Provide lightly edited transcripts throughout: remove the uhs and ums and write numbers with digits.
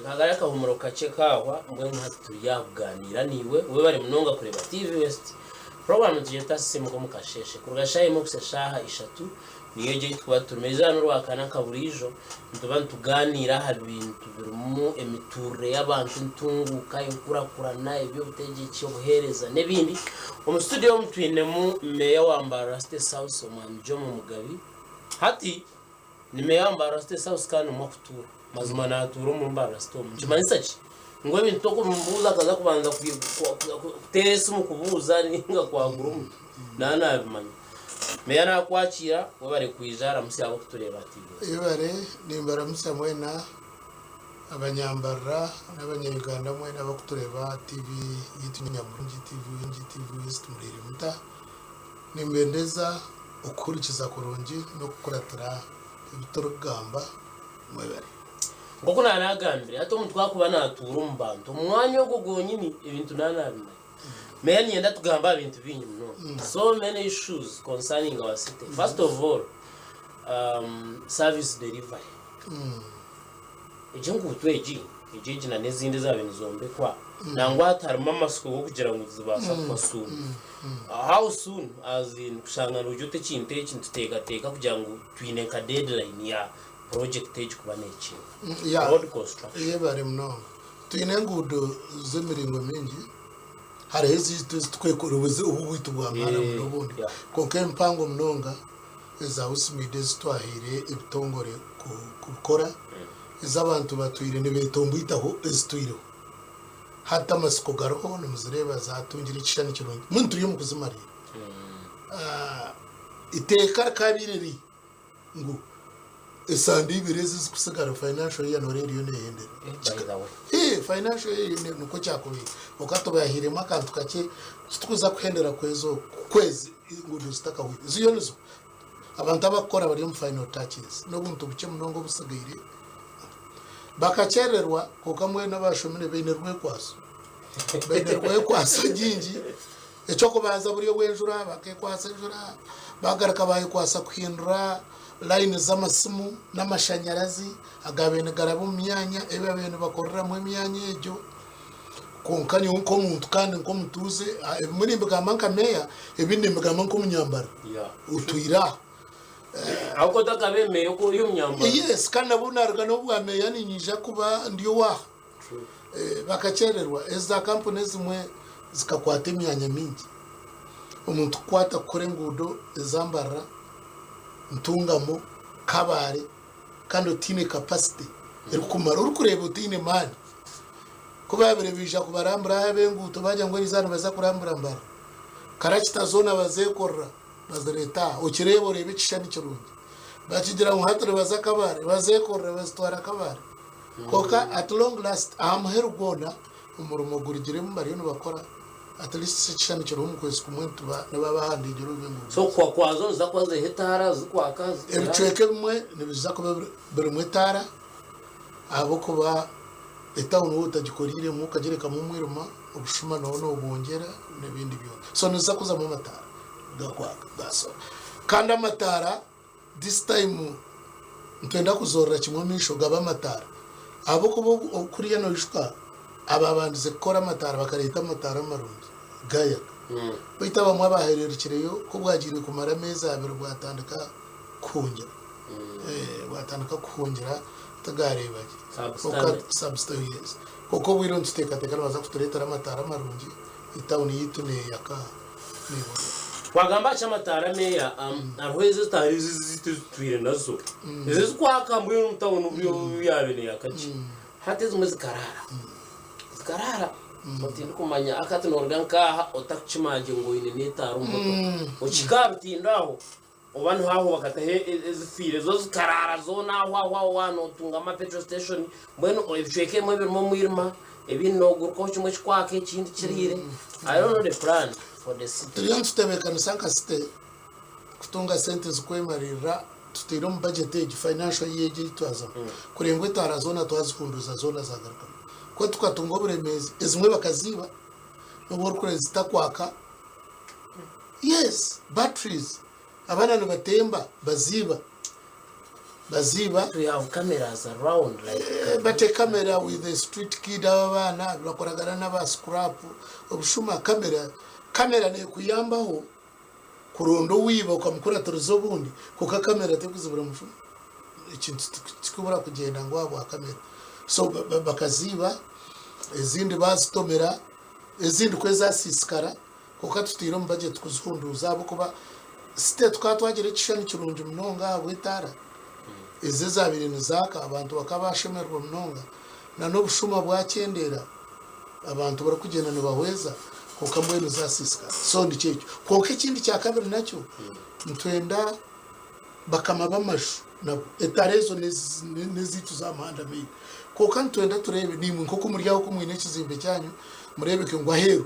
Kagari akahumuro kakye kaahwa, mbwenu hati turi aha kugaaniira naiwe. Webare munonga kureeba TV West. Puroguraamu nitugyeta Sisiimuka omu Kasheeshe. Kuruga shaaha emwe kuhitsya shaaha ishatu niyo egyo ei turikuba turimu. Eizooba n'Orwakana nka buriijo, nituba nitugaaniira aha bintu birimu emituurire y'abantu, entunguuka, enkurakurana, eby'obutegyeki, obuheereza n'ebindi. Omu situdiyo omu twinemu Meeya wa Mbarara City South, Omwami Jomo Mugabi. Hati Ni meeya wa Mbarara State House kandi nimwo akutuura. Mazima naatuura omuri Mbarara City omu. Nikimanyisa ki? Ngu ebintu tokubimubuuza akaza kubanza kuteera esimu kubuuza ninga kwagura omutwe. Naaba naabimanya. Meeya naakwakiira, webare kwija ramutsya abarikutureeba aha TV West. Webare, nimbaramutsya mwena abanyambarara n'abanya Uganda mwena abarikutureeba aha TV yaitu nyamurungi, TV West muriire muta? Nimbendeza okuhurikiza kurungi n'okukuratira ebi turikugamba. Mwebare. Nk'oku naanagambire, hati omuntu ku arikuba naatuura omu bantu, omu mwanya ogwo gwonyini ebintu naaba naabimanya. Meeya niinyenda tugambe aha bintu bingi munonga. So many issues concerning our city. First of all, service delivery. Egi enguuto egi, egi egi na n'ezindi ezaabaire nizombekwa, nangwa hati harimu amatsiko g'okugira ngu nizibaasa kuhwa soon. How soon as in kushanga nogira oti ekintu eki nituteekateeka kugira ngu twine nka deadline ya project egi kuba neekinga. Yeah, Road construction. Yebare munonga. Twine enguudo z'emiringo mingi, hariho ezaitu ezi turikwekorera obu obwaitu bwa maani Eh, n'obundi. Kwonka empango munonga eza Usmid ezi twahaire ebitongore kubikora, ezi abantu batwire nibetomboitaho ezitwireho. Hati amatsiko gariho nimuzireeba zatungire ekishushani kirungi. Mbwenu turi omu kuzimariira. Eiteeka rikabaire riri ngu esande ibiri ezi ezikusigara financial year noreeba eriyo nehendera. By the way. Financial year nikwo kyakubaire. Kwonka tubahairemu akantu kakye titukuza kuhendera kwezi oku, kwezi enguudo zitakahwire. Ziriyo nizo. Abantu abakukora bari omu final touches. N'obuntu bukye munonga obusigaire. Bakakyererwa kwonka mbwenu abashomire baine rwekwaso. Baine rwekwaso nyingi. Eky'okubanza buri obw'enjura bakekwasa enjura, bagaruka bayekwasa kuhindura layini z'amasimu n'amashanyarazi agaabaire nigaraba omu myanya ei baabaire nibakoreramu emyanya egyo. Kwonka nyowe nk'omuntu kandi nk'omutuuze, ebimwe nimbigamba nka meeya, ebindi nimbigamba nk'omunyambara otwire aha. Ahabw'okuba otakabaire meeya okaba ori omunyambara. Yes, kandi nabwo naruga n'obwa meeya niinyija kuba ndi owaaha. Bakakyererwa, ezi za kampuni ezimwe zikakwata emyanya mingi. Omuntu kukwata kukora enguudo eza Mbarara, Ntungamo, Kabale kandi otaine capacity erikumara orikureeba otaine maani. Ku baabaire baija kubarambura aha ab'enguuto baagira ngu erizooba nibaza kurambura Mbarara, karakita zoona bazeekorera bazireeta aha okireeba oreeba ekishushani kirungi. Bakigira ngu hati nibaza Kabale bazeekorera bazitwara Kabale. Kwonka at long last aha muheru gwona omurimo gurugiremu bariyo nibakora at least ekishushani kiriho omu kwezi kumwe nituba nibaba bahandiikire obu enguudo. So okuhwa kwazo niziza kuba ziriho etaara zirikwaka zitera? Ebicweka ebimwe nibiza kuba birimu etaara ahabw'okuba etawuni waaba otagikoriiremu okagirekamu omwirima obushuma nabwo nobwongyera n'ebindi byona. So niziza kuzamu amataara gakwaka that's all. Kandi amataara This time nitwenda kuzoorera kimwe amaisho gabe amataara ahabw'okuba kuriya noijuka abaabandize kukora amataara bakareeta amataara amarungi gayaga beitu abamwe abaahereerukireyo ku bwagiire kumara ameezi abiri bwatandika kuhungira bwatandika kuhungira tigareeba gye Substandard. Kwonka obwire obu nituteekateeka nibaza kutureetera amataara amarungi etawuni yaitu neeyaka neebonera. Twagamba aha ky'amataara meeya, hariho ezo etaara ezi ezaitu ezi tutwire nazo, ezo ezikwaka mbwenu omu tawuni obu yaabaire neeyaka gye. Hati ezimwe zikaraara, zikaraara otindikumanya hati nooruga nk'aha otakukimanya gye ngu oine n'etaara omu motoka, okihika aha rutindo aho Oba niho aho bakataho ezifiire zo zikaraara zoona aho aho aho waaba nootungamu ama petrol station mbwenu ebicweka ebimwe birimu omwirima ebindi noogurukaho kimwe kikwaka ekindi kiriire I don't know the plan for the city. Turiyo nitutebeekanisa nka city kutunga sente zikwemarira tutaire omu budget egi financial year egi ei twazamu kureeba ngu etaara zoona twazihunduuza zoona zagarukamu kuba tukatunga oburemeezi ezimwe bakaziiba nobu orikureeba zitakwaka Yes batteries abaana nibatemba baziiba. Baziiba. We have cameras around like Eh, but a camera with a street kid aba abaana bakoragana n'aba scrap obushuma kamera kamera nekuyambaho kuronda owiiba okamukuratiriza obundi kwonka kamera tekuzibura mushuma ekintu tikubura kugyenda ngu ahabwa kamera so bakaziiba ezindi bazitomera ezindi ku ezasiisikara kwonka tutaire omu budget kuzihunduuza ahabw'okuba site tukaba twagira ekishushani kirungi munonga ahabw'etaara ezi ezaabaire nizaaka abantu bakaba bashemererwa munonga na n'obushuma bwakyendeera abantu barikugyenda nibahweza kwonka mbwenu zasiisikara so nikyo ekyo kwonka ekindi kya kabiri nakyo nitwenda bakama b'amaju nabo etaara ezo n'ezaitu z'aha muhanda main kwonka nitwenda tureebe naimwe nk'oku muri aho ku mwine ekizimbe kyanyu mureebeke ngu aheeru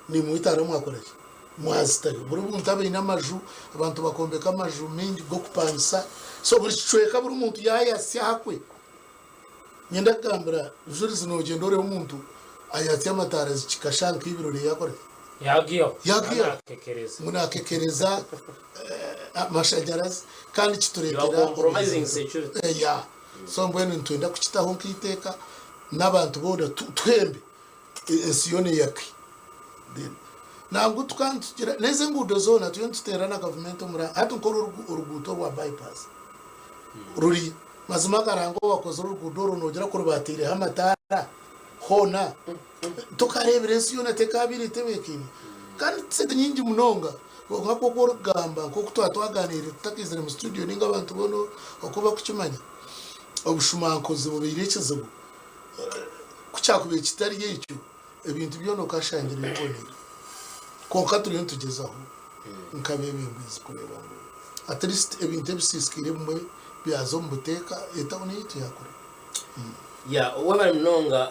Naimwe etaara mwakora ki? Mwazitayo. Buri muntu abaine amaju, abantu bakombeka amaju maingi g'okupangisa. So buri kicweka buri muntu yayatsya ahakwe. Nyenda kugambira Jurizi nogyenda oreebe omuntu ayatsya amataara kikashaaha nk'eibiri yakora ki? Yagihaho. Yagihaho. Nakekereza. Ngu nakekereza amashanyarazi kandi You kitureetera are compromising security. Yeah. So mbwenu nitwenda kukitaho nk'eiteeka n'abantu boona tuhembe. Ensi yoona eyake. Then nangwa tukaba nitugira n'ezi enguudo zoona turiyo nituteera na gavumenti omuranga. Hati nk'oru oruguuto orwa bypass ruri mazima akaranga owakozire oruguudo oru noogira ku rubaateireho amataara hoona tokareebire ensi yoona tekaabaire etebeekaine. Kandi sente nyingi munonga kwonka nk'oku orikugamba nk'oku twaba twagaaniire tutakaizire mu studio nainga abantu boona oku barikukimanya, obushumankuzi bubaire ekizibu. Ku kyakubaire kitari ekyo, ebintu byona okashangire biboneire. Kwonka turiyo nitugyezaho nk'abeebembezi kureeba ngu at least ebintu ebisiisikaire ebimwe byaza omu buteeka, etawuni yaitu yaakura. Yeah, webare munonga.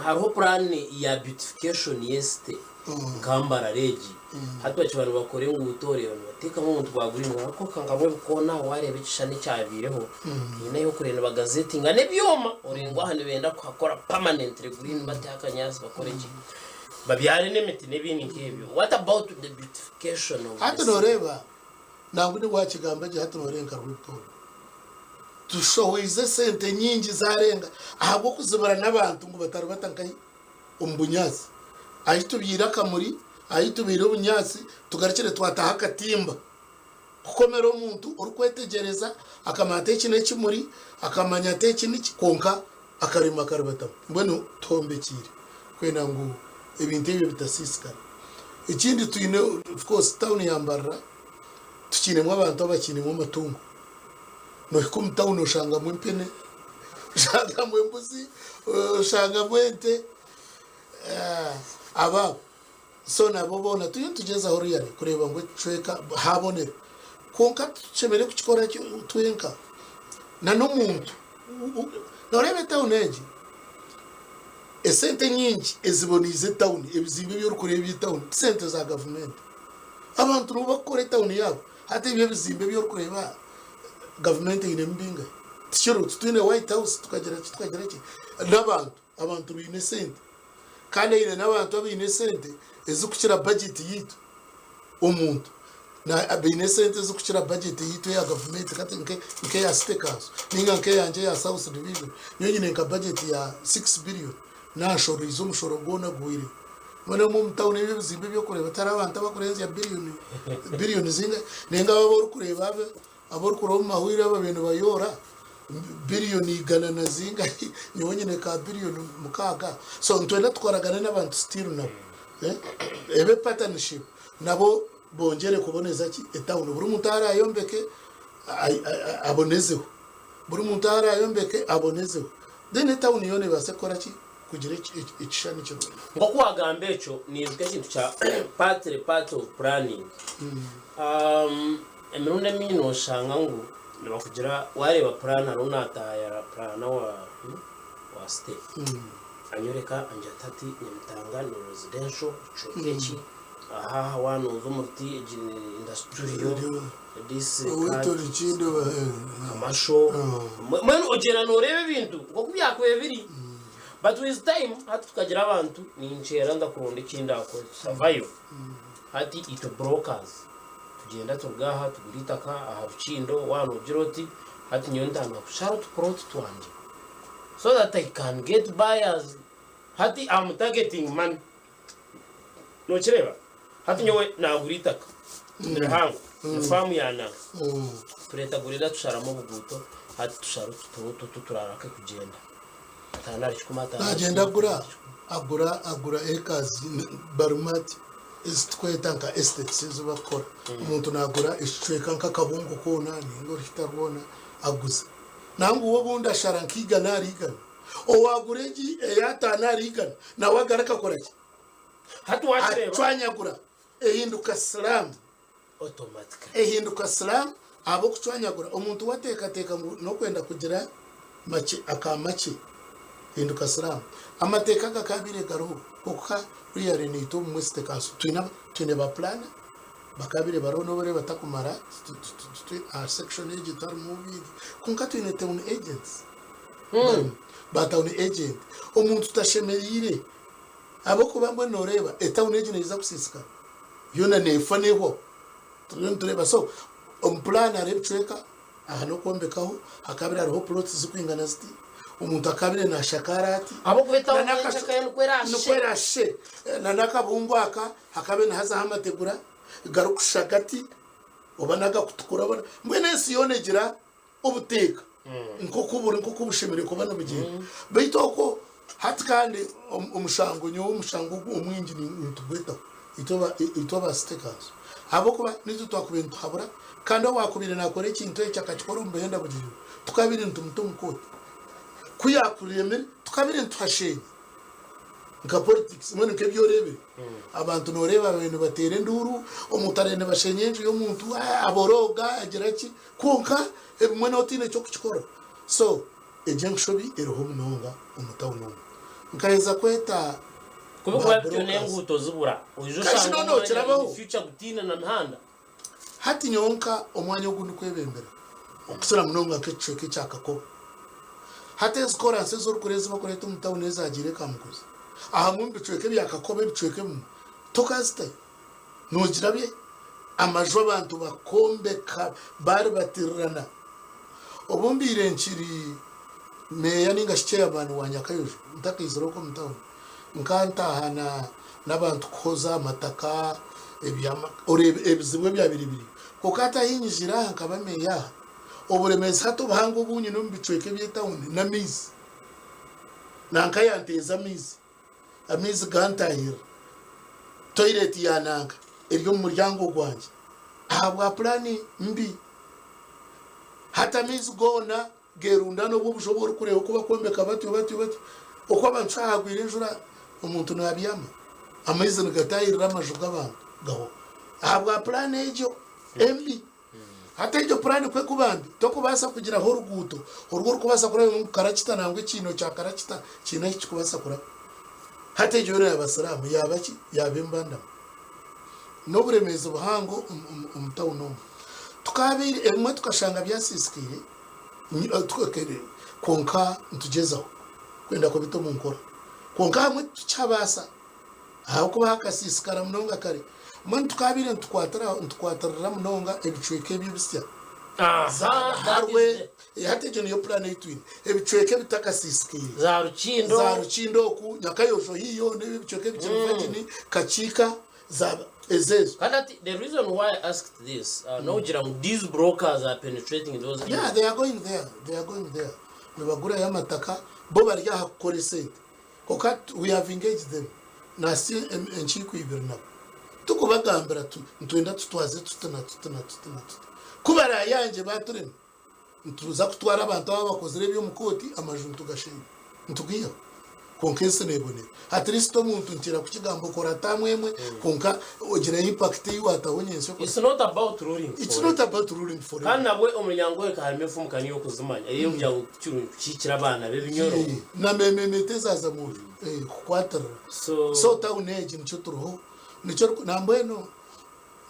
Hariho puraani ya beautification y'esite nka Mbarara egi. Hati bakiba nibakora enguuto oreeba nibateekamu obuntu bwa green kwonka nka bw'ebikoona waareeba ekishushani ekyabaireho haine ahi orikureeba nibagazetinga n'ebyoma oreeba ngu aha nibenda kuhakora permanently green bateho akanyaatsi bakore gye babyare n'emiti n'ebindi nk'ebyo. What about the beautification of the Hati city? nooreeba nangwa ni waakigamba gye hati nooreeba nka Rwebitooro tushohoize esente nyingi zaarenga ahabw'okuzibira n'abantu ngu bataribata nkahi omu bunyaatsi. Ahi tubiire akamuri, ahi tubiire obunyaatsi, tugarukire twataho akatimba kukomera omuntu orikwetegyereza akamanya ati eki n'ekimuri, akamanya ati eki niki kwonka akarima akaribatamu. Mbwenu tuhombekiire kwenda ngu ebintu ebyo bitasiisikara. Ekindi twine of course tawuni ya Mbarara tukiinemu abantu abakiinemu amatungo. Nohika omu tawuni oshangamu empene, oshangamu embuzi, oshangamu ente, abo so nabo boona turiyo nitugyezaho really kureeba ngu ekicweka haabonera. Kwonka tushemereire kukikora twenka na n'omuntu. Nooreeba etawuni egi, esente nyingi eziboneize etawuni, ebizimbe ebi orikureeba eby'etawuni ti sente za gavumenti. Abantu nibo barikukora etawuni yaabo. Hati ebi ebizimbe ebi orikureeba gavumenti einemu bingahi? Tikiriho, titwine White House tukagira ki tukagira ki. N'abantu, abantu baine esente kandi aine n'abantu abaine esente ezirikukira budget yaitu omuntu baine esente ezirikukira budget yaitu eya gavumenti hati nk'eya city council ninga nk'eyangye eya South division nyowe nyine nka budget ya 6 billion nanshoroize omushoro gwona guhwire. Mbwenu omwo omu tawuni ebi ebizimbe ebi orikureeba tihariho abantu abakurenzya biriyoni biriyoni zingahi nainga abo abu orikureeba abu abu orikureeba omu mahurire ababaire nibayoora biriyoni igana na zingahi nyowe nyine ka biriyoni mukaaga. So nitwenda tukoragane n'abantu still nabo ebe partnership nabo bongyere kuboneza ki etawuni buri muntu ahu araayombeke abonezeho buri muntu ahu araayombeke abonezeho then etawuni yoona ebaase kukora ki kugira ekishushani kirungi. Nk'oku waagamba ekyo, naijuka ekintu kya partly part of planning. Emirundi emingi nooshanga ngu nibakugira waareeba puraani hariho naataaya puraana wa wa site anyoreka angira ati hati Nyamitanga ni residential ekicweka eki, aha aha waaba nooza omu ruti egi ni industrial, this kamasho, mbwenu ogyenda nooreeba ebintu nk'oku byakubaire biri. But with time hati tukagira abantu ninkyera ndakuronda eki ndakore tutavayo hati itwe brokers tugyenda turuga aha tugura itaka aha rukindo waaba nogira oti Hati nyowe ntandika kushara otuplot twangye so that I can get buyers. Hati am targeting money. Nokireeba? Hati nyowe nagura eitaka ni rihango ni faamu ya nanka. Tureetagurira tusharamu obuguuto hati tushara otuplot otu turarake kugyenda. Ataano ahari kikumi, ataano ahari Nagyenda kikumi, agura ataano ahari kikumi. agura agura acres barimu ati eziturikweta nka estates ezi barikukora. Omuntu nagura ekicweka nk'akabungo koona ninga oruhita rwona aguza. Nangwa we obundi ashara nk'eigana ahari igana. Owaagura egi ey'ataano ahari igana nawe agaruka akora ki? Hati wakireeba. Acwanyagura ehinduka slum. Automatically. Ehinduka slum ahabw'okucwanyagura. Omuntu wateekateeka ngu n'okwenda kugira makye aka makye hinduka slum. Amateeka gakaabaire gariho kwonka really naitwe obumwe City Council twine twine ba planner bakaabaire bariho n'obu orikureeba batakumara aha section egi tiharimu bingi kwonka twine town agents barimu ba town agent. Omuntu tashemereire ahabw'okuba mbwenu nooreeba etawuni egi neija kusiisikara yoona neefa neehwaho turiyo nitureeba so omu puraani hariho ebicweka aha n'okwombekaho hakabire hariho puloti zirikwingana ziti omuntu akabire naashakaara ati Ahabw'okuba etawuni enkyeka yo nikwo eraashushe. Nikwo eraashushe na n'akabungo aka hakabe nihazaho amategura garikushusha gati oba n'agakutukura oba mbwenu ensi yoona egira obuteeka nk'oku buri nk'oku bushemereire kuba nibugyenda. Beitu okwo hati kandi omushango nyowe omushango ogu omwingi nitugwetaho itwe aba City Council ahabw'okuba nitwe twakubaire nituhabura kandi owaakubaire naakora ekintu ekyo akakikora omu buhenda bugirire tukabaire nitumuta omu kooti. Ku yaakuremire tukabaire nituhasheenya. Nka politics mbwenu nk'ebi oreebire abantu nooreeba babaire nibateera enduuru omuntu arenda basheenye enju y'omuntu aborooga agira ki kwonka ebimwe nooba otaine ky'okukikora so egyo enshobi eriho munonga omu tawuni omu nkaheza kweta Kubi ba kuba bityo brokers n'enguuto zibura oija Kashi oshanga noona omwanya okirabaho. in future gutaine na mihanda. Hati nyowe nka omwanya ogu ndikwebembera okukira munonga nk'ekicweka ekya Kakoba. Hati ezi koransi ezi orikureeba ezi barikureeta omu tawuni ezagiire Kamukuzi, ahamwe omu bicweka ebya Kakoba ebicweka ebimwe tokazitayo. Nogira bye amaju abantu bakombeka baribatirirana. Obu mbaire nkiri meeya ninga shi chairman wa Nyakayojo ntakaizire oku omu tawuni, nkantaaha n'abantu kuhoza amataka, oreeba ebizibu ebyabaire biriyo. Kwonka hati ahu nyijire aha nkaba meeya aha, oburemeezi hati obuhango obu nyine omu bicweka eby'etawuni n'amaizi. Nanka yanteeza amaizi, amaizi gantahirira, toyireti ya nanka eri omu muryango gwangye ahabwa puraani mbi. Hati amaizi goona Gerundana obwo obuju obu orikureeba oku bakwombeka batyo batyo batyo, oku abantu shaaha hagwire enjura omuntu nabyama, amaizi nigatahirira amaju g'abantu gahwaho ahabwa puraani egyo embi. Hati egyo puraani ku ekuba mbi, tokubaasa kugiraho oruguuto oru orikubaasa kurabamu ngu karakita nangwa ekiino kya karakita kiine ahu kirikubaasa kuraba. Hati egyo yoona yaaba siraamu, yaaba ki? Yaaba embandama. N'oburemeezi buhango omu tawuni omu. Tukaabaire ebimwe tukashanga byasiisikaire. Kwonka nitugyezaho kwenda kubita omu nkora. Kwonka ahamwe titukyabaasa ahabw'okuba hakasiisikara munonga kare. Mbwenu tukaabaire nitukwatirira munonga ebicweka ebi ebisya. Zabaharwe, hati egyo niyo puraani ei twine. Ebicweka ebitakasiisikaire. Za Rukindo. Za Rukindo oku, Nyakayojo hiiyo, n'ebi ebicweka ebikiri Vagini, Kakiika. Zaba ezeezo. Kandi hati the reason why I asked this nokugira ngu these brokers are penetrating those Yeah, areas. they are going there, they are going there. Nibagurayo amataka, bo bari aha kukora esente. Kwonka we have engaged them. Nahitsya enkiiko ibiri nabo. Tukubagambira tu, nitwenda tutwaze tuti na tuti na tuti na tuti. Ku barayangye baturema, Nituza kutwara abantu aba abakozire ebi omu kooti, amaju nitugasheenya, nitugaihaho. Kwonka ensi neebonera. At least omuntu nkira kukigamba okora term emwe kwonka ogira impact ei waataho nyentsya okora. It's not about ruling It's forever. not about ruling forever. Kandi nabwe omuryango gweka harimu efumukani y'okuzimanya ey'okugira ngu tikirungi kukiikira abaana b'ebinyoro. Na mememete ezaza mwojo kukwatirira. So, So town egi nikyo turiho nikyo nambwenu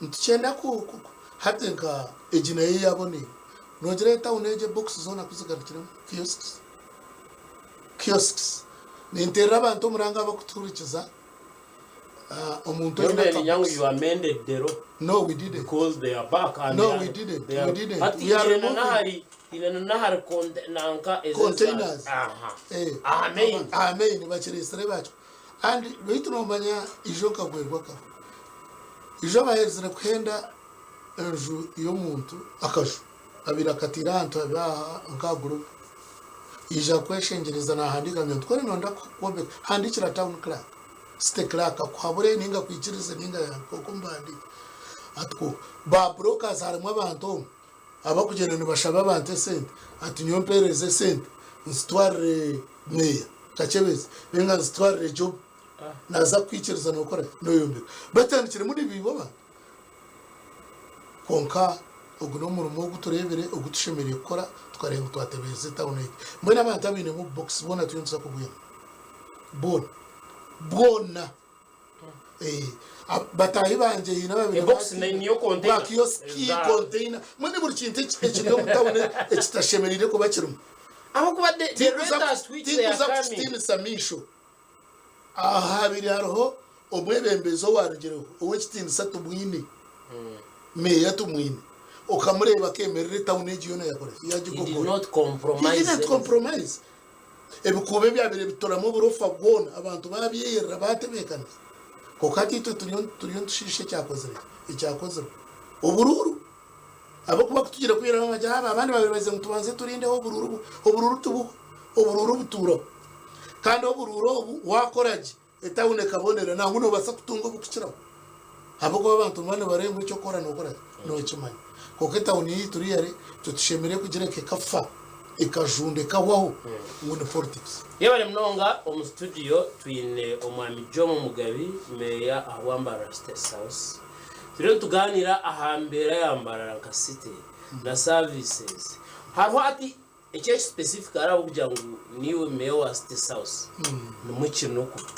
Nitukyenda ku, ku, ku, hati nka egi nayo eyaboneire. Noogira etawuni egi ebokisi zoona ku zigarukiremu, kiosks. Kiosks. Ninteerera abantu omuranga abarikutuhurikiza, ah, omuntu oine Nyowe niinya ngu akabokisi. you amended the law No, we didn't. because they are back and No, they we are, didn't. they We are, didn't. hati We are gyenda removing. n'ahari. Twine na n'ahari konte nanka ezi Containers. Aha. Eh, Aha main. aha main bakireesire bakyo and beitu nomanya ijo nkagwerwa akabi ijo baherizire kuhenda enju y'omuntu akaju abaire akatiire ahantu habi aha nka gurupu ija kweshengyereza nahandiika ngu ntwere nonda kwombeka handikira town clerk city clerk akuhabure ninga akwikirize ninga yange oku mbahandiike ati kwonka ba brokers harimu abantu omu Abakugyenda nibashaba abantu esente ati nyowe mpereze esente nzitwarire meeya Kakyebezi ninga nzitwarire Job naza kukwikiriza nokora ki noyombeka. Batandikiremu nibiiba abantu. Kwonka ogu n'omurimo ogu tureebire ogu tushemereire kukora tukareeba ngu twatebeereza etawuni egi. Mbwenu abantu abainemu obubokisi boona turiyo nituza kubwihamu boona boona. Bataahi bangye haine ababaire Ebox niyo container. Ba kioski, Eza. container, mbwenu buri kintu ekiri omu tawuni ekitashemereire kuba kirimu. Ahabw'okuba the rate at which they are Tinkuza coming. kukitiinisa maisho. Aha haabaire hariho omwebembezi owaarugireho ow'ekitiinisa tumwine, meeya tumwine, okamureeba akeemerera etawuni egi yoona yaakora ki? He did Yaagigogora. not He compromise didn't anything. compromise. Ebikuubo ebyabaire bitoramu oburofa bwona abantu baabyeyerera baatebeekanisa. Kwonka hati itwe turiyo turiyo nitushiisha ekyakozire ki? Ekyakozirwe. Oburuuru! Ahabw'okuba ku tugiire kwihiraho bagira aba abandi baabaire bagize ngu tubanze turindeho oburuuru bu oburuuru tibuhwa, oburuuru butuuraho. Kandi oburuuru obu waakora gye Etawuni ekabonera, nangwa nobaasa kutunga obukukiraho ahabw'okuba abantu nibaba nibareeba ngu eky'okukora nokora ki? Nokimanya. Kwonka etawuni yaitu really titushemereire kugireka ekafa, ekajunda, ekahwaho ngu ni politics. Yebare munonga omu studio twine omwami Jomo Mugabi meeya ahabwa Mbarara City South turiyo nituganira aha mbeera ya Mbarara nka city na services hariho hati Eki eki specifically ahabw'okugira ngu niiwe meeya wa City South nimwo kiri n'okuba.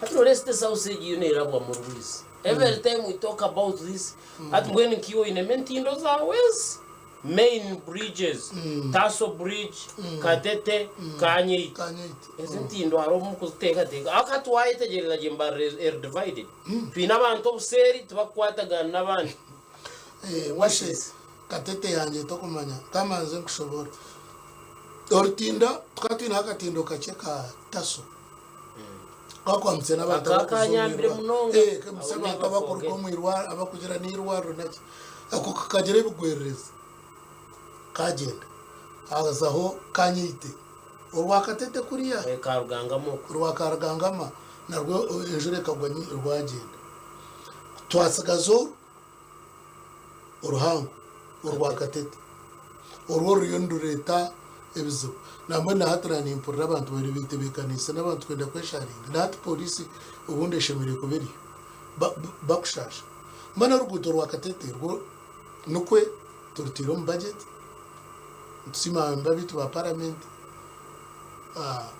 Hati noreeba City South egi yo neerabwamu orwizi. Every time we talk about this, hati mbwenu nk'iwe oinemu entindo zaawe ezi, main bridges, Taso bridge, Katete, Kanyeito. Kanyeito. Ezi ntindo hariho obu murikuziteekateeka. Ahabw'okuba hati waayetegyereza gye Mbarara eri divided. Twine abantu obuseeri tibakukwatagana n'abandi. Eh, washe Katete yangye tokumanya kamanze nkushobore. Orutindo tukaba twineho akatindo kakye ka taso kakwambutse n'abantu Aka abakuza omu kanyambire irwariro. munonga. Eh, kambutse I will abantu never abakuruga forget. omu irwariro abakugira n'eirwariro naki. Ako kakagira ebigwererezi kagyenda hazaho Kanyeite orwa Katete kuriya. Eh, ka Rugangama okwo. Orwa ka Rugangama narwo enjura ekagwa rwagyenda. Twatsigaza oru. oruhango orwa Katete orwo ruriyo nirureeta ebizibu. Nambwenu na hati naanimpurira abantu babaire betebeekaniise n'abantu kwenda kwesharinga. Na hati pooriisi obundi eshemereire kuba eriyo bakushaasha. Mbwenu oruguuto rwa Katete rwo nikwe turutaire omu bajeti, nitusiima abamemba baitu ba paramenti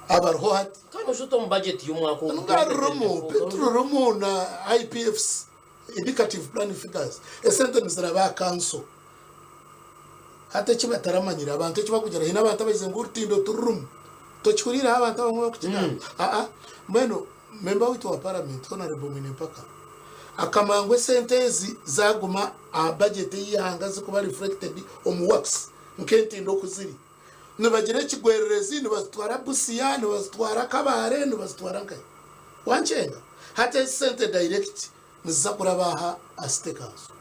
abariho hati. Kandi oshuta omu bajeti y'omwaka ogu Nga rurimu, 2024. rurimu na IPFs. Indicative plan figures, esente niziraba aha kanso. Hati eki bataramanyire abantu eki bakugira haine abantu abagize ngu orutindo tururimu. Tokihuriireho abantu abamwe barikukigamba? Aa mbwenu memba waitu wa paramenti Honourable Mwine Mpaka akamanya ngu esente ezi zaguma aha budget ey'eihanga zikuba reflected omu works nk'entindo oku ziri. Nibagira ekigwererezi nibazitwara Busia, nibazitwara Kabale, nibazitwara nkahi. Wankyenga? Hati ezi sente direct niziza kuraba aha aha city council.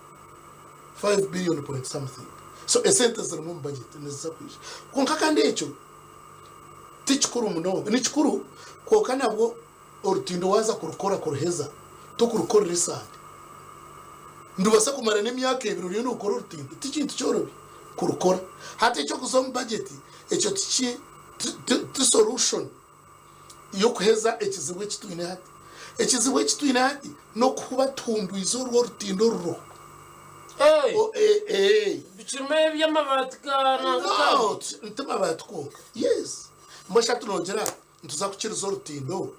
5 billion point something. So esente zirimu omu budget niziza kwija. Kwonka kandi ekyo tikikuru munonga. Nikikuru kwonka nabwo orutindo waaza kurukora kuruheza tokurukorera esande. Nirubasa kumara n'emyaka ebiri oriyo nokora orutindo. Tikintu kyorobi kurukora. Hati ekyokuza omu budget ekyo tiki ti solution. y'okuheza ekizibu eki twine hati. Ekizibu eki twine hati n'okuba tuhundwize orwo orutindo oruriho. Hey! O- eh, eh. Bikirimu eby'amabaati ga nanga No, kandi. ti mabaati kwonka. Yes. Mbwenu hati noogira nituza kukiriza orutindo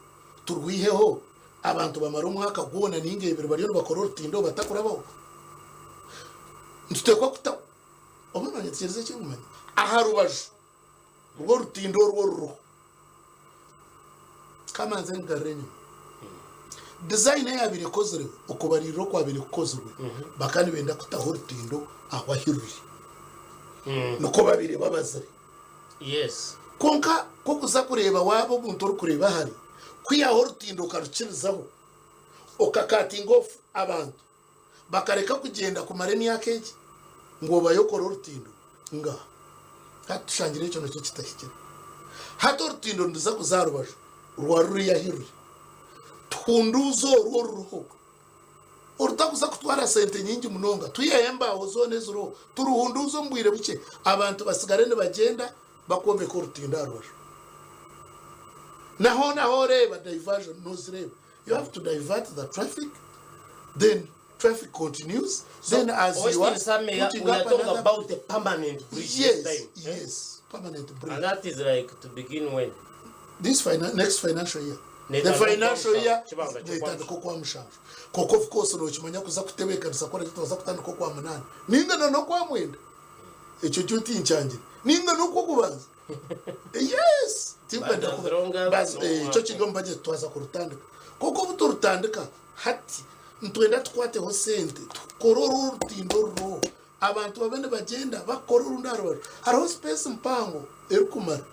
turwiheho abantu bamare omwaka gwona ninga ebiri bariyo nibakora orutindo batakurabaho. Nituteekwa kuta oba noonyetegyereza eki ndikumanya? Aha rubaju rw'orutindo orwo oruriho. Kamanze ngarure enyima. Design eyabaire ekozirwe, okubariirira okwabaire kukozirwe, bakaba nibenda kutaho orutindo ahu ahi ruri. Nikwo babaire babazire. Yes. Kwonka ku okuza kureeba waaba omuntu orikureeba hare, kwihaho orutindo okarukirizaho, okakatinga off abantu, bakareka kugyenda kumara emyaka egi, ngu obayo okore orutindo, Ngaaha. Hati tushangire ekyo nakyo kitahikire. Hati orutindo niruza kuza aha rubaju rwa ruriya ahi ruri. Tuhunduuze orwo oruriho. Orutakuza kutwara sente nyingi munonga, twiheho embaaho zoona eziriho, turuhunduuze omu bwire bukye, abantu batsigare nibagyenda bakwombeka orutindo aha rubaju. Na hoona ahu oreeba diversion nozireeba. You have to divert the traffic, then traffic continues, then as you are Austin Samia, putting we are up talking another about a permanent bridge Yes, this time. eh? yes, permanent bridge. And that is like to begin when? This next financial year. The Netandika financial okwa year mushanju, kibanza ky'okwa netandika okwa mushanju. Kwonka of course nokimanya kuza kutebeekanisa kora twaza kutandika okwa munaana ninga na n'okwa mwenda. Ekyo kyo tinkyangire. Ninga n'okw'okubanza. Yes! Tinkwenda kuba. Bazazironga Baz, eh, n'omwaka. ekyo kiri omu budget twaza kurutandika. Kwonka obu turutandika hati nitwenda tukwateho sente tukore oru orutindo oruriho. Abantu babe nibagyenda bakora orundi aha rubaju. Hariho space mpango erikumara.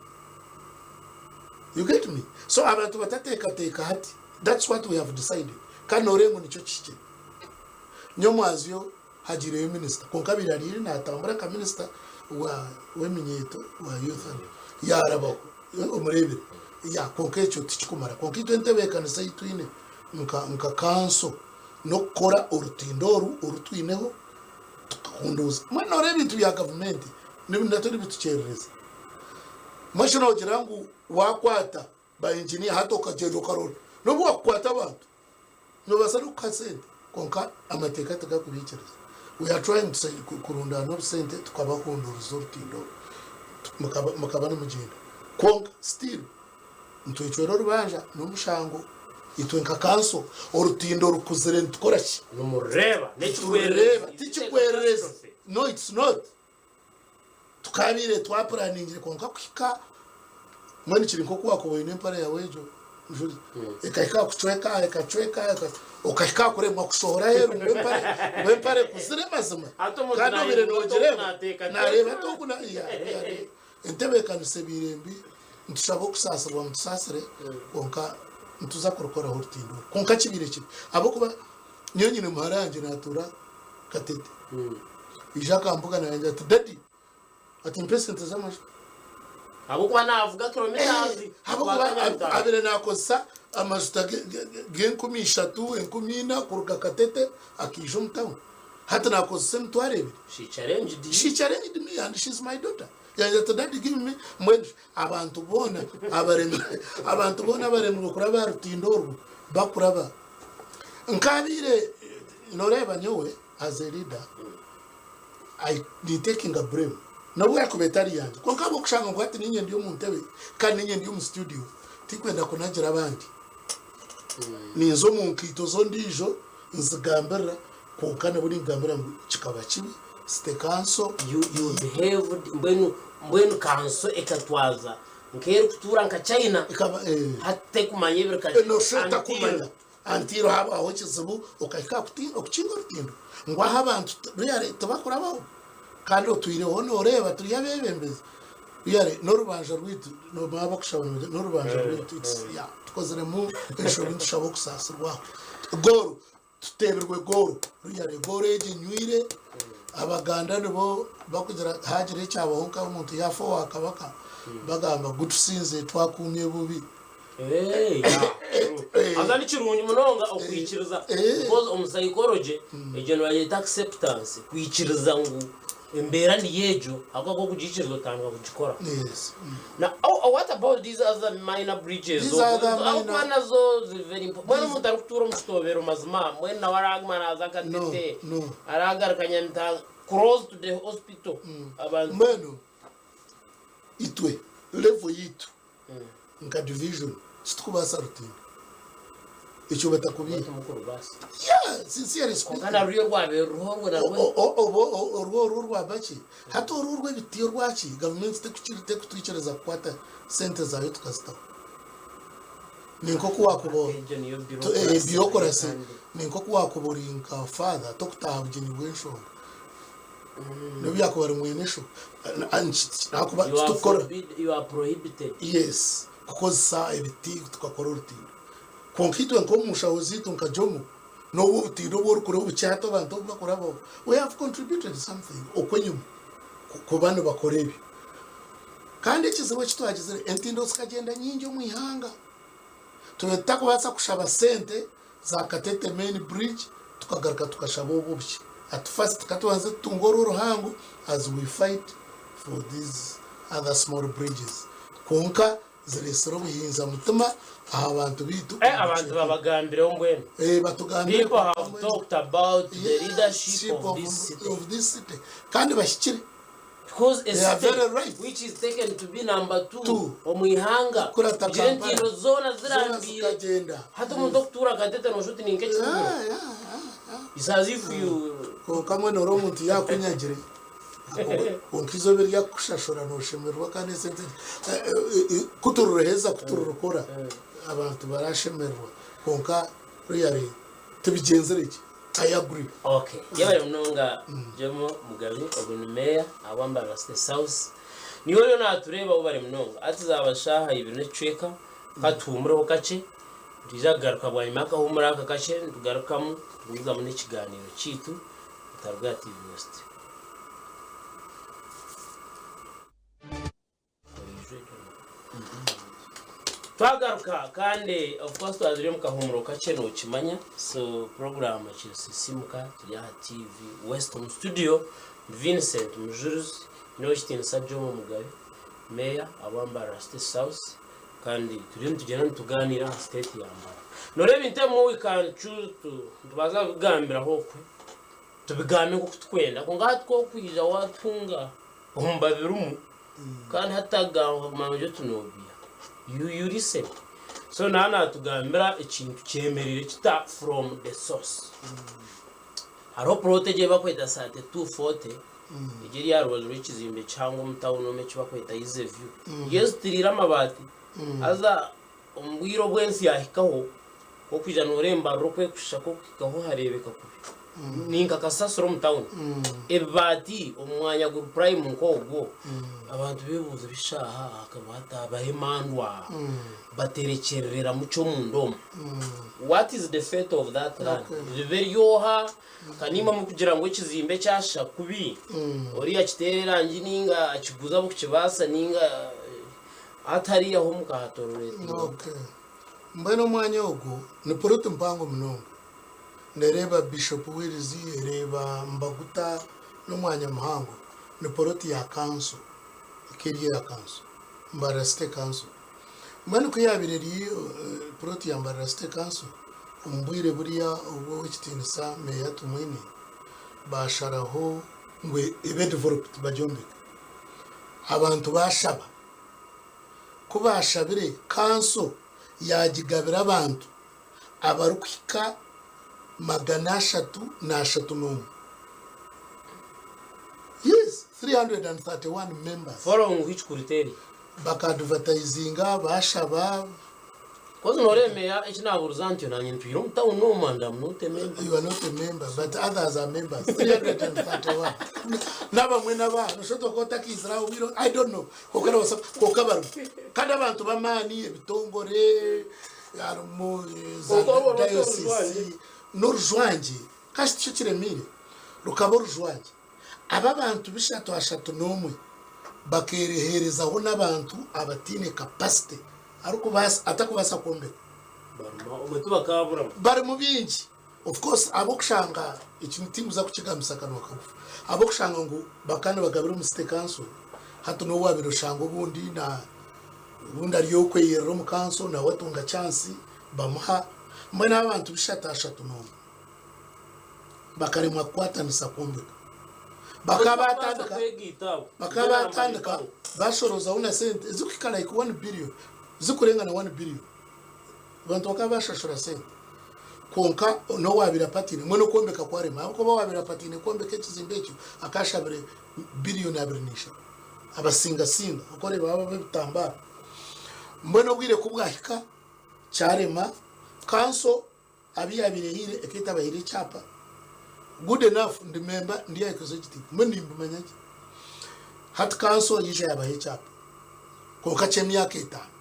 You get me? So abantu batateekateeka hati. That's what we have decided. Kandi nooreeba ngu nikyo kihikire. Nyomwazyo hagiireyo minisita kwonka abaire ariire naatambura nka minisita wa w'eminyeeto wa youth and yaarabaho omureebire. Ya kwonka ekyo tikikumara. Kwonka itwe entebeekanisa ei twine nka nka kanso n'okukora orutindo oru oru twineho tukahunduuza. Mbwenu nooreeba ebintu bya gavumenti nabyo nibitukyerereza. Mbwenu shi noogira ngu waakwata ba engineer hati okagyenda okarora n'obu waakukwata abantu noobaasa n'okukuha sente kwonka amateeka tigakubiikiriza. We are trying to say kurundaana obusente tukabahunduuriza orutindo oru mukaba nimugyenda kwonka still Nitwecwera orubanja n'omushango itwe nka kanso. Orutindo rukuzire nitukora ki? Nimurureeba Niturureeba tikigwererezi. No it's not. Tukabaire twapuraningire kwonka kuhika mbwenu kiri nk'oku wakuba oine empare yawe egyo Julie ekahika aha kucweka ekacweka okahika aha kuremwa kushohora aheeru ngu empare ngu empare ekuzire mazima Hati omuntu kandi obaire nayebuuza oti ogu nogireeba nateekateeka. nareeba ati ogu na yeah, yeah, Entebeekanisa ebaire mbi, nitushaba okusaasirwa mutusaasire kwonka nituza kurukoraho orutindo oru. Kwonka kibaire kibi ahabw'okuba nyowe nyine muhara wangye naatuura Katete. Aija akambugana yangira ati daddy ati mpa esente z'amajuta. Ahabw'okuba naavuga kilometres Ahabw'okuba abaire naakozesa amajuta g'enkumi ishatu, enkumi ina kuruga Katete akaija omu tawuni. Hati naakozesa emitwaro ebiri. She challenged you. She challenged me and she's my daughter. Yangira ati daddy give me mbwenu abantu boona abaremire abantu boona abaremirwe kuraba aha rutindo orwo bakuraba. Nkabaire noreeba nyowe as a leader I nintekinga blame nobu yakuba etari yangye kwonka ahabw'okushanga ngu hati ninye ndi omu ntebe kandi ninye ndi omu studio tinkwenda kunagira abandi. Ninza omu nkaito z'ondiijo nzigambirira Kwonka nabwo ninkugambira ngu kikaba kibi, City Council. You you behaved mbwenu mbwenu kanso ekatwaza nk'erikutuura nka China Ekaba eh. hati tekumanya ebiri kati Nosha until etakumanya until habaho ekizibu okahika aha kuti okukinga orutindo ngu ahu abantu really tibakurabaho kandi otwireho noreeba turi abebembezi really n'orubanja rwaitu nobaba bakushaba nibagira n'orubanja rwaitu it's yeah tukoziremu enshobi nitushaba okusaasirwa aho. Goru Tuteebirwe goolo. Ruyare goolo egi enywire. Abaganda nibo bakugira hagira ekyabaho nka omuntu yaafa owa kabaka bagamba gutusinze twakuumye bubi. Haza ni kirungi munonga okwikiriza because omu psychology egyo nibagyeta acceptance kwikiriza ngu Embeera niyo egyo, ahabw'okuba ku orikugiikiriza otandika kugikora. Yes. Na oh, oh, what about these other minor bridges? These other Ahabw'okuba minor- nazo ziri very important. Mbwenu omuntu arikutuura omu kitobero mazima, mbwenu nawe araguma naaza Katete, No, no. aragaruka Nyamitanga, close to the hospital. Abantu Mbwenu itwe level yitu nka division titukubaasa rutindo ekyo batakubiiha. Baitu mukurubaasa. Yeah, sincerely speaking. Kwonka narurya orwabaire ruriho orwo narwo. Oba orwo orwo orwabaki hati oru orw'ebiti orwaki gavumenti tekutwikiriza kukwata sente zaayo tukazitaho. Ni nk'oku waakuba Egyo niyo bureaucracy bureaucracy kandi. ni nk'oku waakuba ori nka father tokutaaha bugyenyi bw'enshonga. N'obu yaakuba ari mwene sho. Ahakuba You are titukukora. forbid, you are prohibited. Yes, kukozesa ebiti tukakora orutindo. Kwonka itwe nk'omu nshaho zaitu nka Jomo, n'obu obutindo obu orikureeba obukye hati abantu obu bakurabaho, we have contributed something okwo enyima kuba nibakora ebyo. Kandi ekizibu eki twagizire, entindo zikagyenda nyingi omu ihanga. Tube tutakubaasa kushaba sente za Katete Main Bridge tukagaruka tukashaba obu obukye. At first ka tubanze tutunge oru oruhango as we fight for these other small bridges. Kwonka zireetsire obuhinza mutima aha bantu baitu Eh, omu abantu bicweka ebi. babagambireho mbwenu. Eh, batugambire People kwonka have mbwenu talked about the Yes, leadership ship of this city. of this city. Kandi bahikire. Because a They are city very right. which is taken to be number two Two. omu ihanga Kurata kugira Kampala. entindo zoona Zoona zirambiire zikagyenda. hati omuntu okutuura Katete noshusha oti ninka ekituuro. Yeah, yeah, yeah, yeah. It's as if you Kwonka mbwenu ori omuntu yaakunyagire kwonka eizooba eri arikukushashura nooshemererwa kandi esente ku tururuheeza ku tururukora abantu barashemererwa kwonka really tibigyenzire gye. I agree. Okay, yebare munonga Jomo Mugabe ogu ni meeya ahabwa Mbarara City South. Niiwe oriyo natureeba webare munonga. Hati zaaba shaaha ibiri n'ekicweka katuhuumureho kakye nitwija kugaruka bwanyima y'akahuumuro aka kakye nitugarukamu tugumizamu n'ekigaaniiro kyaitu otaruga aha TV West. Twagaruka kandi of course twazire omu kahumuro kakye nokimanya so program ekiri Sisimuka turi aha TV West omu studio Vincent Mujurizi n'owekitiinisa Jomo Mugabe Mayor awa Mbarara City South kandi turiyo nitugyenda nitugaaniira aha state ya Mbarara. Noreeba ebintu ebimwe we can choose to nitubaasa kubigambiraho okwe tubigambe nk'oku tukwenda kwonka hati ku orikwija watunga omu babirimu kandi hati agamba okaguma nogira oti nobiha you you listen so naaba natugambira ekintu kyemereire kita from the source hariho plot egi eibakweta 3240 egi eri aha rubaju rw'ekizimbe kihango omu town omu eki bakweta Easy View yezitiriire amabaati haza omu bwire obu ensi yahikaho Ku orikwija nooreeba embarura oku erikushusha ku orikuhikaho hareebeka kubi. Ni nka kasasiro omu tawuni. Ebibaati omu mwanya guri prime nk'ogwo, abantu beebuuza ebisha aha hakaba hatabaho emandwa baterekyerereramu ki omunda omu. What is the fate of that land? Ribe ry'oha? Ka naimwe murikugira ngu ekizimbe kyashusha kubi, oriya akiteere erangi nainga akiguze ahabw'okukibaasa nainga hati hariya ho mukahatororetinga muta? Mbwenu omwanya ogwo ni puroti mpango munonga. Nereeba Bishop Wills, ereeba Mbaguta, n'omwanya muhango. Ni puroti ya kanso, ekaba eri eya kanso, Mbarara City Council. Mbwenu ku yaabaire eri puroti ya Mbarara City Council, omu bwire buriya obu Ow'ekitiinisa Meeya Tumwine baasharaho ngu ebe developed bagyombeke. Abantu baashaba. Ku baashabire, kanso yaagigabira abantu abarikuhika 331. Yes, 331 members. Following which criteria? Bakaadivatayizinga, baashaba. Kozi noreeba meya eki nabuuriza ntyo nanye ntwire omu town omu and am not a member. You are not a member, but others are members. 331. N'abamwe n'aba, noshobora kuba otakiizire aho bwire, I don't know. Kwonka nobaasa, kwonka barimu. Kandi abantu b'amaani, ebitongore, harimu eh, za Kwonka orwo rwose diocese, orujwangye. n'orujwangye. Kasi tikyo kiremiire, rukaba orujwangye. Aba abantu bishatu ashatu n'omwe bakeereheerezaho n'abantu abataine capacity arikubaasa atakubaasa kwombeka. Barimu omwe tibakaaburamu. Barimu baingi. Of course ab'okushanga eki tinkuza kukigambisa akanwa kagufu. Ab'okushanga ngu bakaba nibagabira omu city council hati n'obu waabaire oshanga obundi na obundi ari okweyerera omu council nawe atunga chance bamuha. Mbwenu aba abantu bishatu ashatu n'omwe bakaremwa kukwatanisa kwombeka. Bakaba batandika bakaba batandika bashorozaho na sente ezikuhika like 1 billion zikurenga na 1 billion. Abantu bakaba bashashura sente kwonka n'owabaire apatiine mbwenu okwombeka kwarema ahabw'okuba owabaire apatiine kwombeka ekizimbe ekyo akashabire biliyoni 23 abasingasinga okoreeba baba b'ebitambara. Mbwenu obwire kubwahika kyarema kanso Abu yaabaire ehaire ekaba etabahaire ekyapa. Good enough ndi member ndi aha executive mbwenu nimbimanya gye. Hati kanso yaija yabaha ekyapa kwonka ky'emyaka etaano.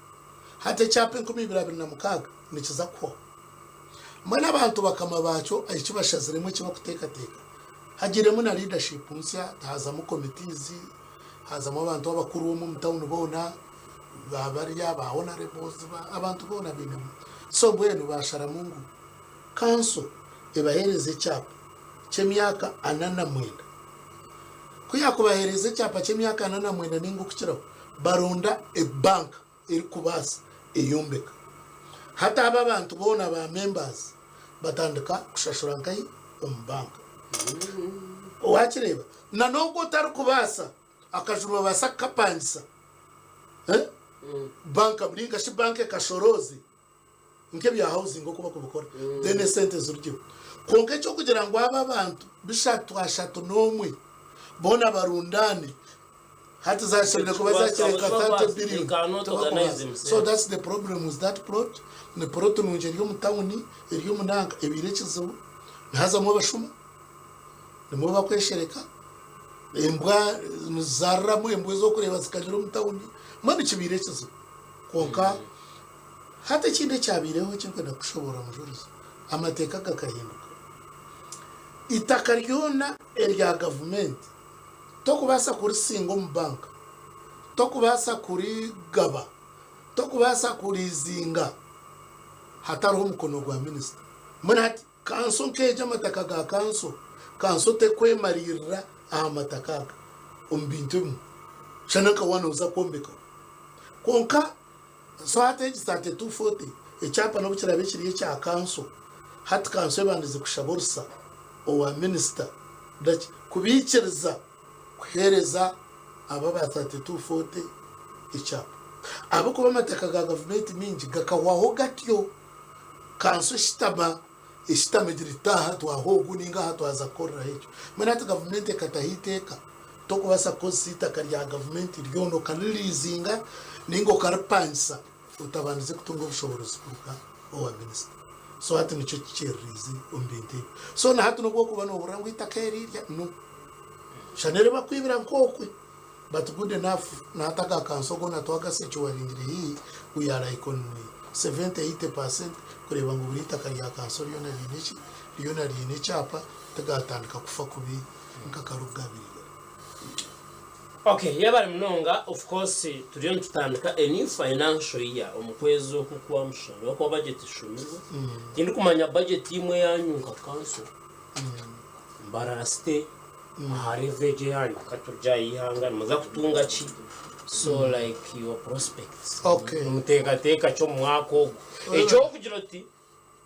Hati ekyapa 2026 nikiza kuhwaho. Mbwenu abantu bakama baakyo eki bashaziremu eki bakuteekateeka hagiiremu na leadership nsya hazamu committees, hazamu abantu abakuru omu tawuni boona ba barya ba honourables abantu boona bainemu. So mbwenu basharamu ngu Kanso ebaheereze ekyapa ky'emyaka 49. Ku yaakubaheereza ekyapa ky'emyaka 49 nainga okukiraho, baronda ebanka erikubaasa eyombeka. Hati abo abantu boona ba members batandika kushashura nkahi? Omu banka. Wakireeba? Na n'ogwo otarikubaasa, akaju nibabaasa kukapangisa banka nainga shi banka ekashorooze. Nk'ebya housing oku bakubikora then esente zirugyeho. Kwonka eky'okugira ngu abo abantu bishatu ashatu n'omwe boona barundaane hati zashemereire kuba zakira nka 30 billion tibakubaasa. So that's the problem with that plot. Ni plot nungi eri omu tawuni eri omu nanka ebaire ekizibu nihazamu abashuma nimwo bakweshereka embwa nizizariramu embwa ez'okureeba zikanyira omu tawuni mbwenu kibaire ekizibu kwonka Hati ekindi ekyabaireho eki ndikwenda kukushoboorora Mujurizi, amateeka gakahinduka. Eitaka ryona erya gavumenti tokubaasa kurisinga omu banka, tokubaasa kurigaba, tokubaasa kurizinga hatariho omukono gwa minisita. Mbwenu hati Kanso nk'egyo amataka ga kanso, kanso tekwemariirira aha mataka aga omu bintu ebimwe. Shana nka waaba nooza kwombekaho. Kwonka so hati egi 3240 ekyapa n'obu kiraabe kiri ekya kanso, hati kanso ebandize kushaba orusa owa minisita daki kubaikiriza kuheereza aba aba 3240 ekyapa. Ahabw'okuba amataka ga gavumenti maingi gakahwaho gatyo. Kanso eshutama, eshutama egira eti aha twaha ogu ninga aha twaza kukoreraho ekyo. Mbwenu hati gavumenti ekataho eiteeka, tokubaasa kukozesa eitaka rya gavumenti ryona okaririizinga ninga okaripangisa otabandize kutunga obushoboorozi kuruga owa minisita. So hati nikyo kikyereriize omu bintu ebyo. So na hati n'obu orikuba noohurira ngu eitaka eri rya, no. Shana eribakwibira nk'okwe. But good enough nahati aga kanso gona twagasecuwaringire haihi we are like on 70, 80% kureeba ngu buri itaka rya kanso ryona riine ki? Ryona riine ekyapa tigatandika kufa kubi nka kare oku gabaire gari. Ok yebare munonga of course turiyo nitutandika a new financial year omu kwezi oku kwa mushanju ahakuba budget eshumirwe tindikumanya budget imwe eyanyu nka council Mbarara city Aha level egyo eyanyu ka turugye aha y'eihanga nimuza kutunga ki? So like your prospects. Okay. Nimuteekateeka ki omu mwaka ogu? Eky'okugira oti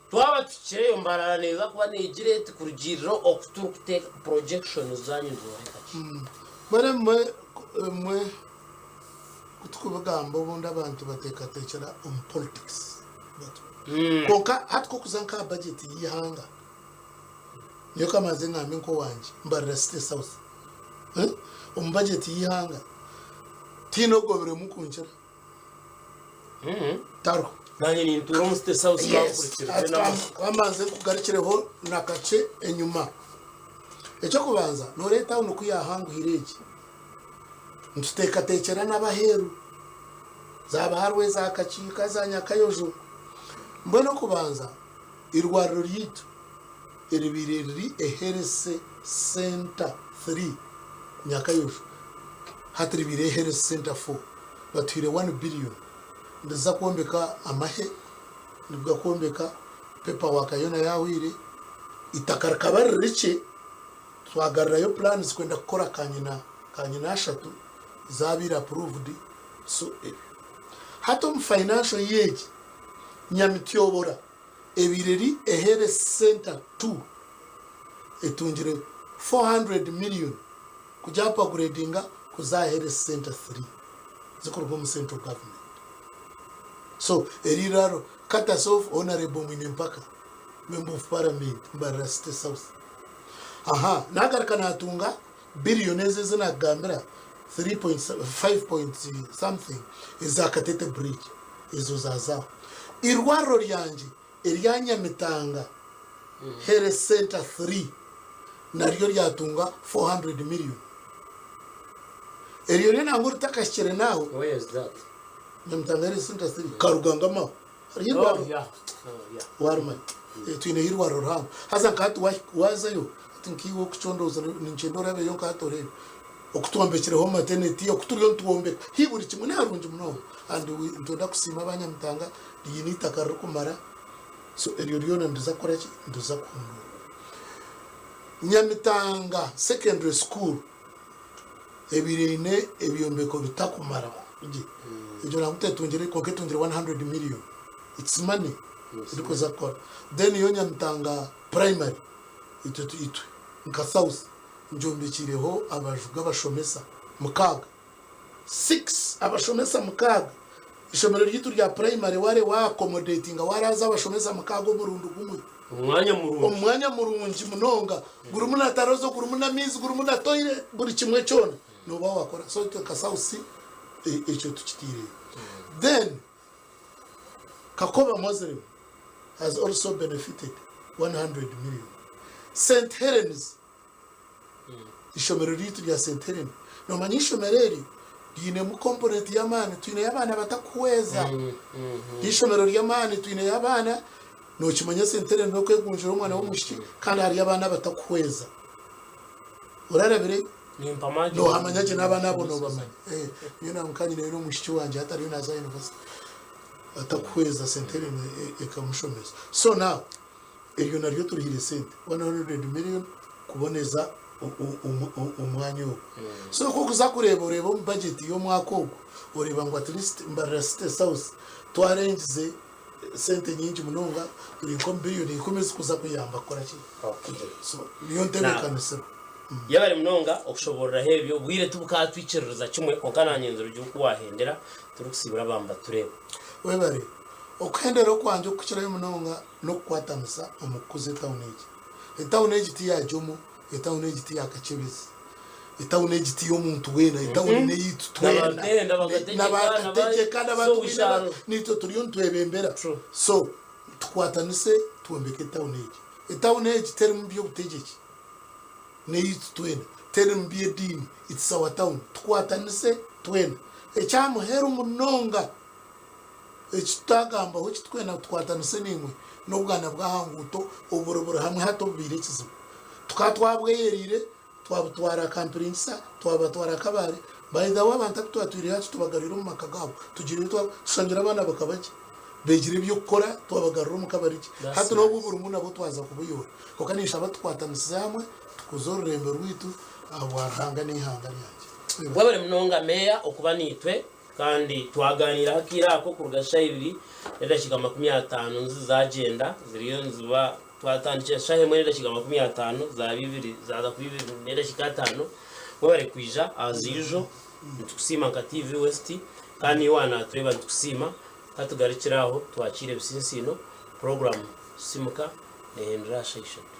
twaba tuhikireyo Mbarara neeza kuba neegira eti kurugiirira oku turikuteeka projections zaanyu nizooreka ki? Mbwenu emwe emwe ku turikubigamba obundi abantu bateekateekyera omu politics but kwonka hati ku orikuza nk'aha budget y'eihanga Nyowe kamanze ngambe nk'owangye mbarira City South omu budget y'eihanga tihaine ogobiremu kunkira tariho. Nanye nintuura omu City South kankurikirize n'amatsiko. Kamanze nkugarukireho na kakye enyima. Eky'okubanza noreeba etawuni ku yahanguhire egi nituteekateekyera n'abaheeru za Baharwe, za Kakiika, za Nyakayojo mbwenu okubanza Eirwariro ryaitu eribaire riri eHealth Centre 3 Nyakayojo hati ribaire eHealth Centre 4 batuhaire one billion niriza kwombeka amahe, niriza kwombeka paper work yoona yahweire, eitaka rikaba riri rikye twagarurayo plans kwenda kukora kanyina kanyina ashatu zabaire approved so ebyo. Hati omu financial year egi Nyamityobora ebaire eri eHealth Centre 2 etungire 400 million kugi upgradinga kuza aha Health Centre 3 zikuruga omu Central Government. So eri eirwariro courtesy of Honourable Mwine Mpaka Member of Parliament Mbarara City South. Aha nagaruka natunga billion ezi ezi nakugambira 3.5 point something eza Katete Bridge ezo zazaho. Irwariro ryangye erya Nyamitanga Health Centre 3 naryo ryatunga 400 million. Eryo ryo nangwa ritakahikire n'aho. Where is that? Nyamitanga Health Centre 3, Karugangamaho. Hariyo Oh, eirwariro. yeah. Oh, yeah. Warimanya. Eh, twineyo eirwariro rihango. Haza nka hati wahi- waazayo, hati nkaiwe okucondooza ninkyenda orabeyo nka hati oreebe. Oku twombekireho maternity, oku turiyo nitwombeka. Hi buri kimwe ni harungi munonga. And we, nitwenda kusiima abanyamitanga, riine eitaka ririkumara. So eryo ryona niriza kukora ki? Niriza kuhunduurwa. Nyamitanga Secondary School ebaire eine ebyombeko bitakumara gye. Egyo nangwa tetungire kwonka etungire 100 million. It's money erikuza kukora. Then yo Nyamitanga Primary itwe itwe nka South ngyombekiireho abaju g'abashomesa mukaaga. 6 abashomesa mukaaga. Ishomero ryaitu rya purayimare waare waakomodetinga waaraaza abashomesa mukaaga omurundi gumwe. Omwanya murungi. Omwanya murungi munonga gurimu na tarozo, gurimu n'amaizi, gurimu na toilet, buri kimwe kyona nooba waakora. So itwe nka South C ekyo tukitaireyo. Then Kakoba Muslim has also benefited 100 million. St Helens Ishomero ryaitu rya St Helena. Noomanya eishomero eri riinemu component y'amaani, twineyo abaana batakuhweza. N'eishomero ry'amaani twineyo abaana, nookimanya St Helena n'okwegunjura omwana w'omwishiki kandi hariyo abaana abatakuhweza. Orarabireyo? Noohamanya gye n'abaana abo noobamanya. Nyowe na nka nyineyo n'omwishiki wangye hati ariyo naaza university atakuhweza St Helena ekamushomesa. So now Eryo naryo turihaire sente 100 million kuboneza omwanya ogwo. So ku orikuza kureeba oreeba omu budget y'omwaka ogu oreeba ngu at least Mbarara City South twarengize sente nyingi munonga turi nk'omu billion ikumi ezikuza kuyamba kukora ki? So niyo ntebeekanisibwa. Yebare munonga okushoboororaho ebyo. Obwire tibukatwikiririza kimwe kwonka naanye nzirugye oku wahendera turikusiibura abantu batureeba. Webare. Okuhendera okwangye okukukirayo munonga n'okukwatanisa omu kukuza etawuni egi. Etawuni egi ti ya Jomo, etawuni egi ti ya Kakyebezi, etawuni egi ti y'omuntu weena, etawuni n'eyaitu twena. N'abakategyeka, n'abantu naitwe turiyo nitwebembera. So tukwatanise twombeke etawuni egi. Etawuni egi terimu by'obutegyeki, n'eyaitu twena. Terimu by'ediini, it's our town. Tukwatanise twena. Ekya muheru munonga. Eki tutagambaho eki turikwenda ngu tukwatanise naimwe n'obwana bw'aha nguuto oburi buri hamwe hati obubaire ekizibu. Tukaba twabweyeriire twabutwara Kampiringisa, twabatwara Kabale. By the way abantu abu twatwire hati tubagarwire omu maka gaabo tugire tushangire abaana bakaba gye beegire eby'okukora twabagarura omuka bari gye. Hati n'obu oburimu nabwo twaza kubuyoora. Kwonka ninshaba tukwatanisize hamwe tukuze orurembo rwaitu ahabwa Ruhanga n'eihanga ryangye. Webare munonga Meeya okuba naitwe. Kandi twagaaniiraho akaire ako kuruga shaaha ibiri n'edakiika 50 nizo zaagyenda ziriyo niziba twatandikire shaaha emwe n'edakiika 50 zaaba ibiri zaaza kuba ibiri n'edakiika ataano. Webare kwija aha Ziijo nitukusiima nka TV West kandi naiwe waaba naatureeba nitukusiima. Ka tugarukire aho twakiire ebitsintsiino puroguraamu Simuka neehendera aha shaaha ishatu.